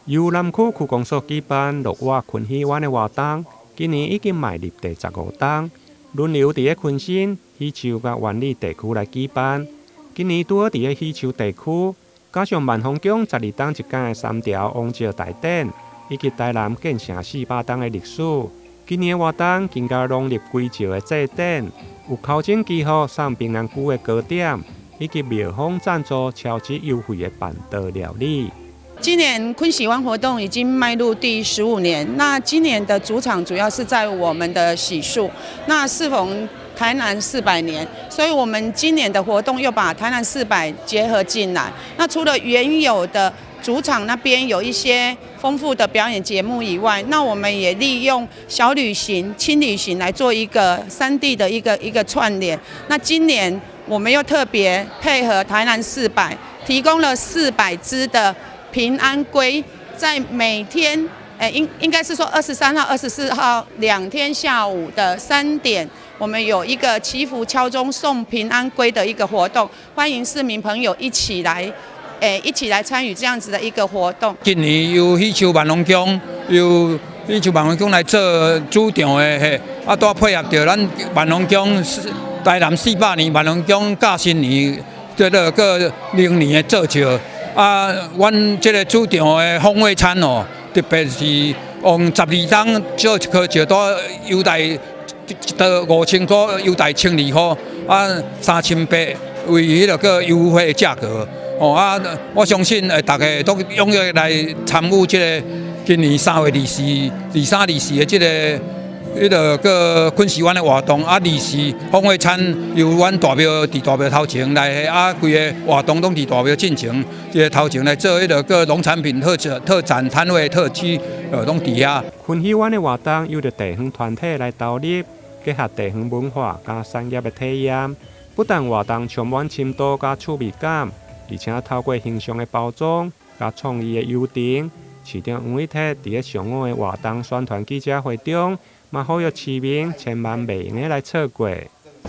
由南區區公所舉辦樂活昆喜灣的活動，今年已經邁入第15冬，輪流佇咧坤新、喜樹佮灣里地區來舉辦。今年拄好佇咧喜樹地區，加上萬豐宮12冬一工的三條王醮大典，以及台南建城400冬的歷史。今年的活動增加農曆歸醮的祭典，有頭前祈福送平安龜的糕點，以及廟方贊助超級優惠的辦桌料理。今年昆喜灣活動已經邁入第15年，那今年的主場主要是在我們的喜樹。那適逢台南400年，所以我們今年的活動又把台南四百結合進來。那除了原有的主場那邊有一些豐富的表演節目以外，那我們也利用小旅行、輕旅行來做一個三地的一個串聯。那今年我們又特別配合台南四百，提供了400隻的平安龜，在每天，應該是說23號、24號2天下午的3點，我們有一個祈福敲鐘送平安龜的一個活動，歡迎市民朋友一起來，一起來參與這樣子的一個活動。今年由喜樹萬隆宮，由喜樹萬隆宮來做主場的嘿，啊，拄配合著咱萬隆宮台南400年萬隆宮甲新年，這個閣龍年的做醮。啊，阮這個主場的風味餐哦，特別是用12冬少一箍石桌優待一桌5000箍，優待1200箍，啊3800為彼個優惠的價格。哦啊，我相信逐家都踴躍來參與這個今年3月24、23、24的這個彼個閣昆喜灣的活動。啊，24風味餐由阮大廟佇大廟頭前來，啊，規个活動攏佇大廟進行，這個頭前來做彼個閣農產品特展、特展攤位特區，攏佇遐。昆喜灣的活動由著地方團體來投入，結合地方文化佮產業的體驗，不但活動充滿深度佮趣味感，而且透過形象的包裝佮創意的遊程，市長黃偉哲佇咧上午的活動宣傳記者會中，嘛呼籲市民千萬袂用得來錯過。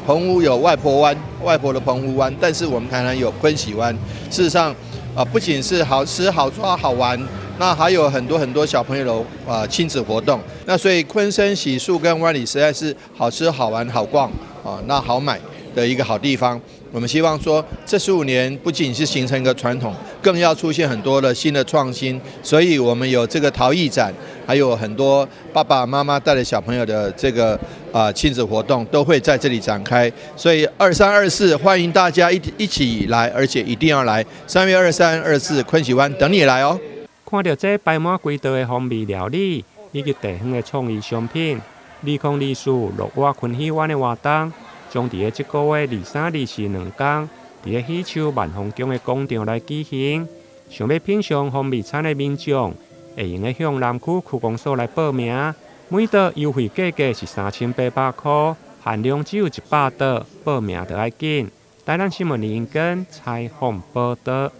澎湖有外婆灣，外婆的澎湖灣，但是我們台南有昆喜灣。事實上，啊，不僅是好吃好抓好玩，那還有很多很多小朋友的啊親子活動。那所以坤生、喜樹跟灣里實在是好吃好玩好逛啊，那好買的一個好地方。我們希望說，這15年不僅是形成一個傳統，更要出現很多的新的創新。所以我們有這個陶藝展，還有很多爸爸媽媽帶著小朋友的這個啊親子活動，都會在這裡展開。所以23、24，歡迎大家一起來，而且一定要來。3月23、24，昆喜灣等你來哦。看著這擺滿規桌的風味料理，以及地方的創意商品，2024樂活昆喜灣的活動，將佇咧這個月23、24兩工，佇咧喜樹萬豐宮的廣場來舉行。想欲品嚐風味餐的民眾，會用得向南區區公所來報名。每桌優惠價格是3800箍，限量只有100桌，報名著愛緊。台南新聞林根採訪報導。